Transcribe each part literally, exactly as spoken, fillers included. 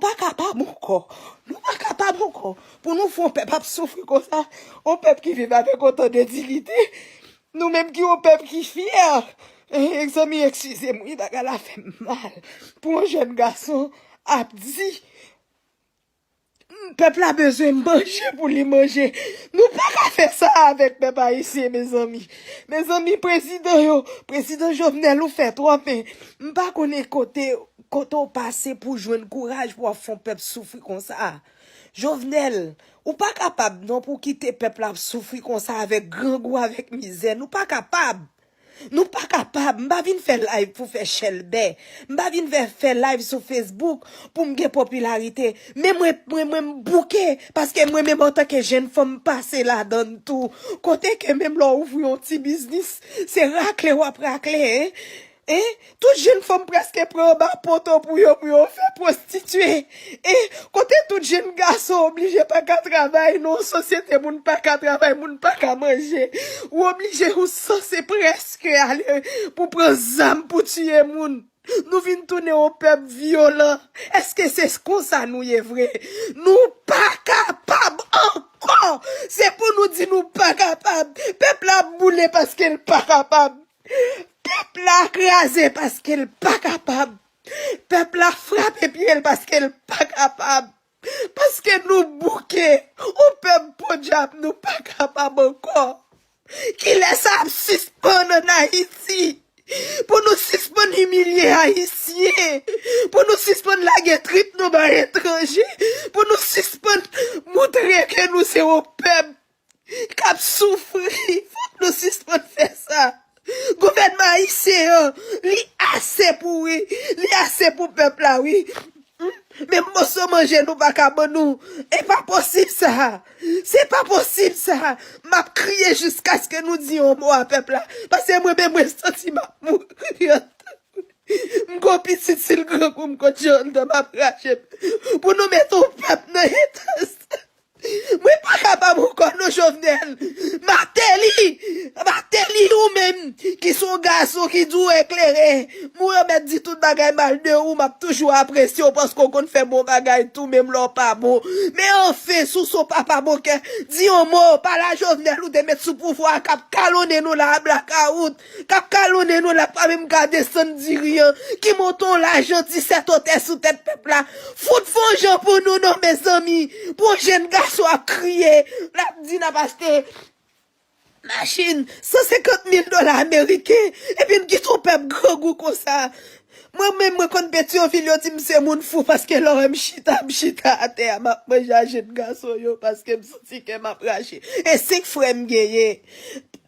pa kapab ankò. Nou pa kapab ankò. Pou nou fè yon pèp ap soufri konsa, yon pèp ki viv avèk otan de diyite, nou menm ki yon pèp ki fyè. Eh, zanmi, eskize m, wi, bagay la fè m mal. Pou yon jèn gason ap di, pèp la bezwen manje pou li manje. Nou pa ka fè sa avèk pèp ayisyen, mezanmi. Mezanmi, prezidan yo, prezidan Jovenel, ou fè twòp, men m pa konnen kote, kote w pase pou jwenn kouraj pou w ap fè yon pèp soufri konsa. Jovenel, ou pa kapab non pou kite pèp la ap soufri konsa avèk grangou, avèk mizè. Nou pa kapab. Nou pa kapab. M pa vin fè live pou fè chèlbè. M pa vin fè, fè live sou Facebook pou m gen popilarite. Men mwen, mwen, mwen m bouke. Paske mwen menm antanke jèn fanm m pase ladann tou. Kote ke menm lè w ouvri yon ti biznis, se rakle w ap rakle, en? En? Tout jèn fanm prèske pran anba poto pou yo, pou yo fè pwostitye. E kote tout jèn gason oblije pa ka travay nan yon sosyete, moun pa ka travay, moun pa ka manje. Ou oblije, ou sanse prèske ale pou pran zam pou tiye moun. Nou vin tounen yon pèp vyolan. Èske se konsa nou ye vre? Nou pa kapab ankò. Se pou nou di nou pa kapab. Pèp la ap boule paske l pa kapab. Pèp la kraze paske l pa kapab. Pèp la frape pye l paske l pa kapab. Paske nou bouke. Yon pèp podyab, nou pa kapab ankò. Kilè sa ap sispann ann Ayiti? Pou nou sispann imilye Ayisyen. Pou nou sispann lage trip nou bay etranje. Pou nou sispann montre ke nou se yon pèp k ap soufri. Fòk nou sispann fè sa. Gouvènman ayisyen an, li ase pou wi. Li ase pou pèp la wi. Men moso manje nou pa ka ban nou. E pa posib sa. Se pa posib sa. M ap kriye jiskaske nou di yon mo a pèp la. Paske mwen menm mwen santi m ap mouri. M gon pitit si l grangou m konn jan l dan m ap rache m. Pou nou mete yon pèp nan eta sa. Mwen pa kapab ankò non Jovenel. Mateli, Mateli ou menm ki se yon gason ki di w eklere. Mwen mèt di tout bagay mal de ou, m ap toujou apresye w paske w konn fè bon bagay tou menm lè w pa bon. Men anfen, si w se yon papa bon kè, di yon mo, pale a Jovenel ou te met sou pouvwa a k ap kalonnen nou la a blakawout. K ap kalonnen nou la, pa menm ka desann diri an, ki monte yon lajan disèt otè sou tèt pèp la. Fout fè yon jan pou nou non, mezanmi. Pou yon jèn gason ap kriye, l ap di n ap achte machin san senkant mil dola ameriken, epi n kite yon pèp grangou konsa. Mwen menm, mwen konn Petyonvil, yo di m se moun fou, paske lè w wè m chita, m chita atè a, m ap manje a jèn gason yo, paske m santi kè m ap rache. E senk frè m genyen.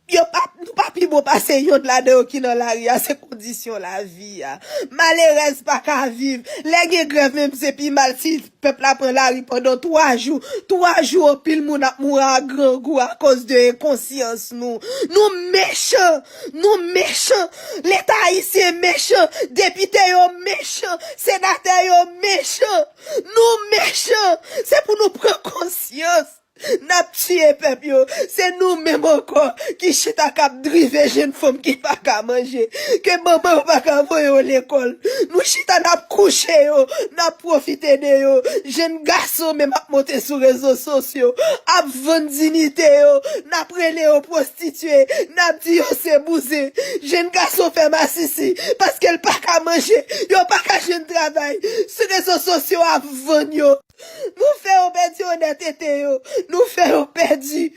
Yo pa, nou pa pi bon pase yonn ladan yo ki nan lari a, se kondisyon lavi a. Malerèz pa ka viv. Lè gen grèv menm se pi mal si pèp la pran lari pandan twa jou. Twa jou anpil moun ap mouri a grangou akoz de enkonsyans nou. Nou mechan. Nou mechan. Leta ayisyen mechan. Depite yo mechan. Senatè yo mechan. Nou mechan. Se pou nou pran konsyans. N ap tiye pèp yo. Se nou menm ankò ki chita k ap drive jèn fanm ki pa ka manje, ke manman yo pa ka voye yo lekòl. Nou chita n ap kouche yo, n ap pwofite de yo. Jèn gason menm ap monte sou rezo sosyo, ap vann diyite yo, n ap rele yo pwostitye, n ap di yo se bouzen. Jèn gason fè masisi paske l pa ka manje, yo pa ka jwenn travay. Sou rezo sosyo ap vann yo. Nou fè yo pèdi onètete yo. Nou fè yo pèdi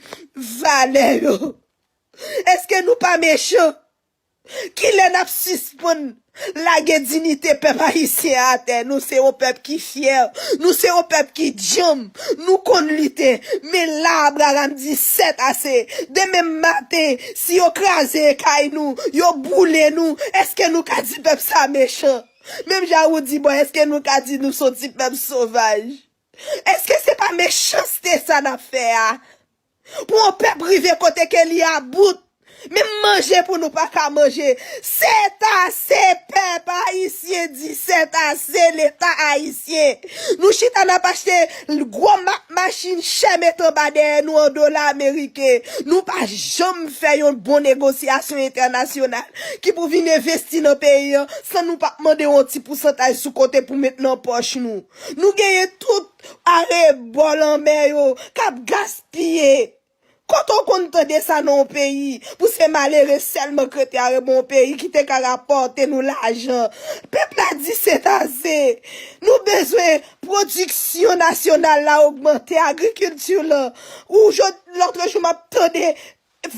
valè yo. Èske nou pa mechan? Kilè n ap sispann lage diyite pèp ayisyen atè? Nou se yon pèp ki fyè. Nou se yon pèp ki djanm. Nou konn lite. Men la, Abraram disèt ase. Demen maten, si yo kraze kay nou, yo boule nou, èske nou ka di pèp sa mechan? Menm jan ou di, bon, èske nou ka di nou se yon ti pèp sovaj? Èske se pa mechanste sa n ap fè a? Pou yon pèp rive kote ke li about, Menm manje pou nou pa ka manje. Sètase, pèp ayisyen di sètase, Leta ayisyen. Nou chita n ap achte gwo ma- machin chè met anba dèyè nou an dola ameriken. Nou pa janm fè yon bon negosyasyon entènasyonal ki pou vin envesti nan peyi an san nou pa mande yon ti pousantaj sou kote pou met nan pòch nou. Nou genyen tout arebò lanmè yo k ap gaspiye. Kote w konn tande sa nan yon peyi pou se malere sèlman k rete arebò yon peyi ki te ka rapòte nou lajan? Pèp la di se ase. Nou bezwen pwodiksyon nasyonal la ogmante, agrikilti lan. Ou jodi, lòtrejou m ap tande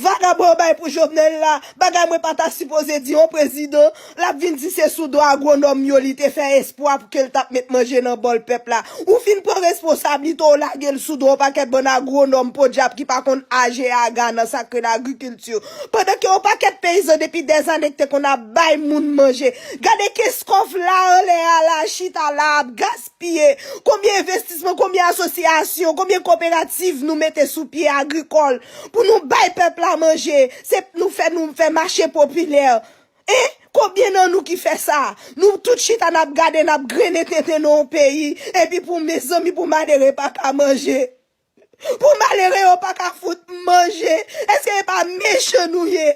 vagabon yo bay pou Jovenel la, bagay mwen pa ta sipoze di yon prezidan, l ap vin di se sou do agwonòm yo li te fè espwa pou ke l t ap met manje nan bòl pèp la. Ou fin pran responsablite w lage l sou do yon pakèt bann agwonòm podyab ki pa konn aje aga nan sa k rele agrikilti. Pandan ke yon pakèt peyizan depi dèzane k te konn ap bay moun manje. Gade keskòf la anlè a la chita la ap gaspiye. Konbyen envestisman, konbyen asosyasyon, konbyen koperativ nou mete sou pye agrikòl pou nou bay pèp la manje, se nou fè nou fè mache popilè. En, konbyen nan nou ki fè sa? Nou tout chita n ap gade, n ap grennen tenten nan yon peyi, epi pou mezanmi, pou malere pa ka manje. Pou malere yo pa ka fout manje. Èske e pa mechan nou ye?